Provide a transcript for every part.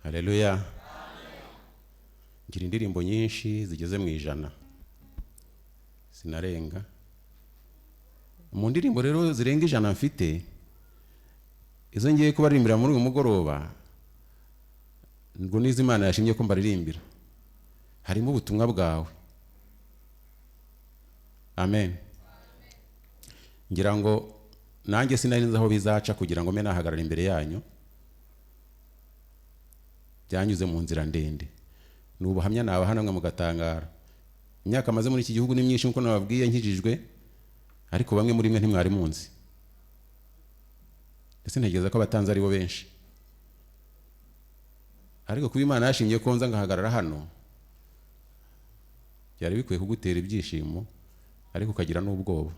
Haleluya. Ngira indirimbo nyinshi zigeze mu 100, sinarenga. Mu ndirimbo rero zirenga 100 mfite, izo ngiye kubaririmbira muri uyu mugoroba ngo nizo Imana yashimye ko mbaririmbira, harimo ubutumwa bwawe. Amen. Ngira ngo nanjye sinari nzi aho bizaca kugira ngo mbe nahagarara imbere yanyu. Byanyuze mu nzira ndende, ni ubuhamya nabaha namwe mugatangara. Imyaka maze muri iki gihugu ni myinshi nkuko nababwiye nkijijwe, ariko bamwe muri mwe ntimwari munzi, ndetse ntegereza ko abatanzi ari bo benshi. Ariko kuba Imana yashimye ko nza ngahagarara hano, byari bikwiye kugutera ibyishimo, ariko ukagira n'ubwoba.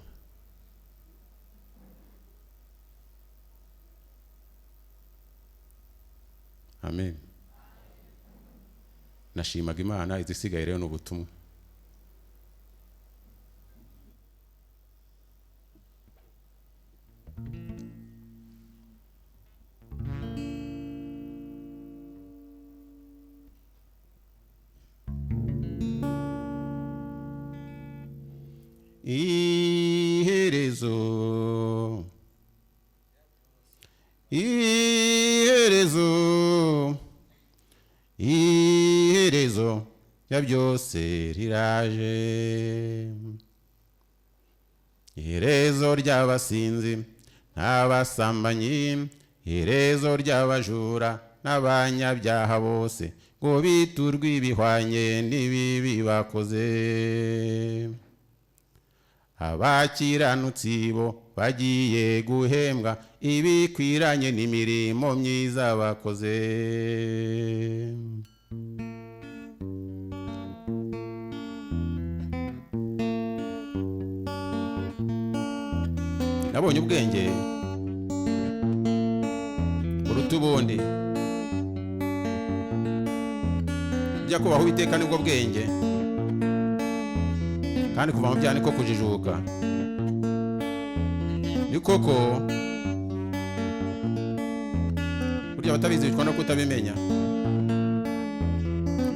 Amen. Nashimaga Imana, izisigaye rero n'ubutumwa. Iherezo, iherezo, iherezo ya byose riraje. Iherezo ry'abasinzi n'abasambanyi, iherezo ry'abajura n'abanyabyaha bose, ngo biturwe ibihwanye n'ibibi bakoze. Abakiranutsi bo bagiye guhembwa ibikwiranye n'imirimo myiza bakoze. Nabonye ubwenge buruta ubundi, ujya kubaho Uwiteka nibwo bwenge, kandi kuva mu byaha niko kujijuka. Ni koko burya abatabizi bicwa no kutabimenya.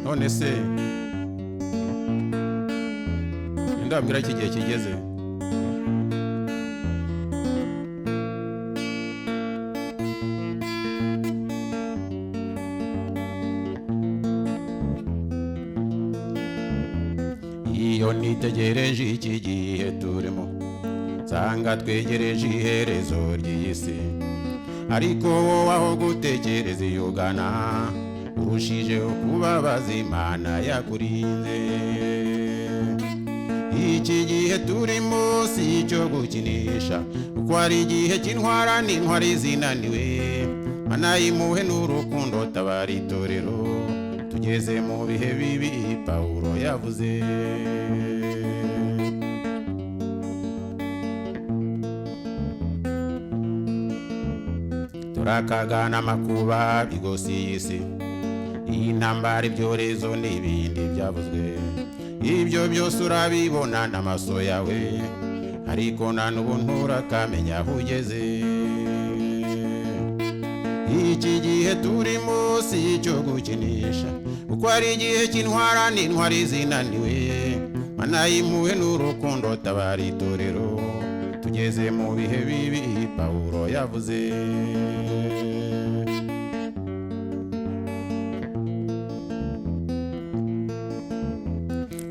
None se ndababwira iki gihe kigeze? Iyo nitegereje iki gihe turimo, nsanga twegereje iherezo ry'iyi si. Ariko wowe aho gutekereza iyo ugana, urushijeho kubabaza Imana yakurinze. Iki gihe turimo si icyo gukinisha, kuko ari igihe cy'intwara n'intwari zinaniwe. Mana y'impuhwe n'urukundo tabara itorero, tugeze mu bihe bibi Pawulo yavuze. Turakagana amakuba bigose iyi si, intambara, ibyorezo n'ibindi byavuzwe. Ibyo byose urabibona n'amaso yawe, ariko nta n'ubu nturakamenya aho ugeze. Iki gihe turimo si icyo gukinisha, kuko ari igihe cy'intwara n'intwari zinaniwe. Mana y'impuhwe n'urukundo tabara itorero, tugeze mu bihe bibi Pawulo yavuze.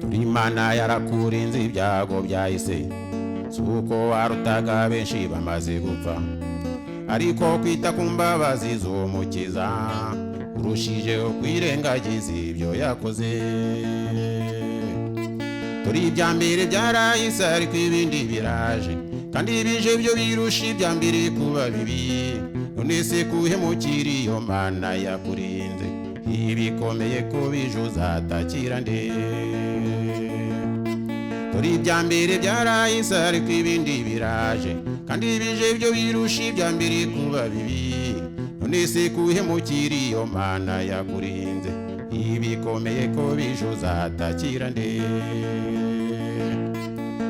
Turi Imana yarakurinze ibyago byahise, si uko warutaga benshi bamaze gupfa, ariko kwita ku mbabazi z'Umukiza urushijeho kwirengagiza ibyo yakoze. Turi ibya mbere byarahise, ariko ibindi biraje, kandi ibije byo birusha ibya mbere kuba bibi. None se kuhemukira iyo Mana yakurinze, ibikomeye ko bije uzatakira nde? Turi ibya mbere byarahise, ariko ibindi biraje, kandi ibije byo birusha ibya mbere kuba bibi. None se kuhemukira iyo Mana yakurinze, ibikomeye ko bije uzatakira nde?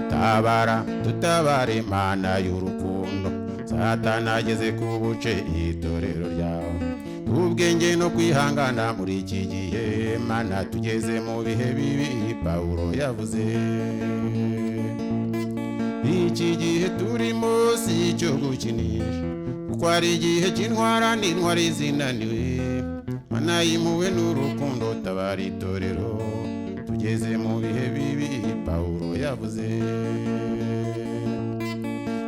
Tabara tutabare Mana y'urukundo, Satani ageze ku buce itorero ryawe. Ubwenge no kwihangana muri iki gihe, Mana tugeze mu bihe bibi Pawulo yavuze. Iki gihe turimo si icyo gukinisha, kuko ari igihe cy'intwara n'intwari zinaniwe. Mana y'impuhwe n'urukundo tabara itorero, tugeze mu bihe bibi Pawulo yavuze.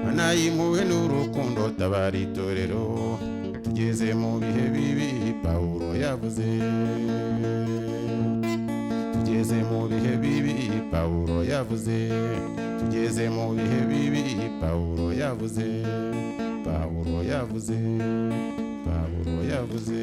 Mana y'impuhwe n'urukundo tabara itorero, tugeze mu bihe bibi Pawulo yavuze. Tugeze mu bihe bibi Pawulo yavuze. Tugeze mu bihe bibi Pawulo yavuze. Pawulo yavuze. Pawulo yavuze.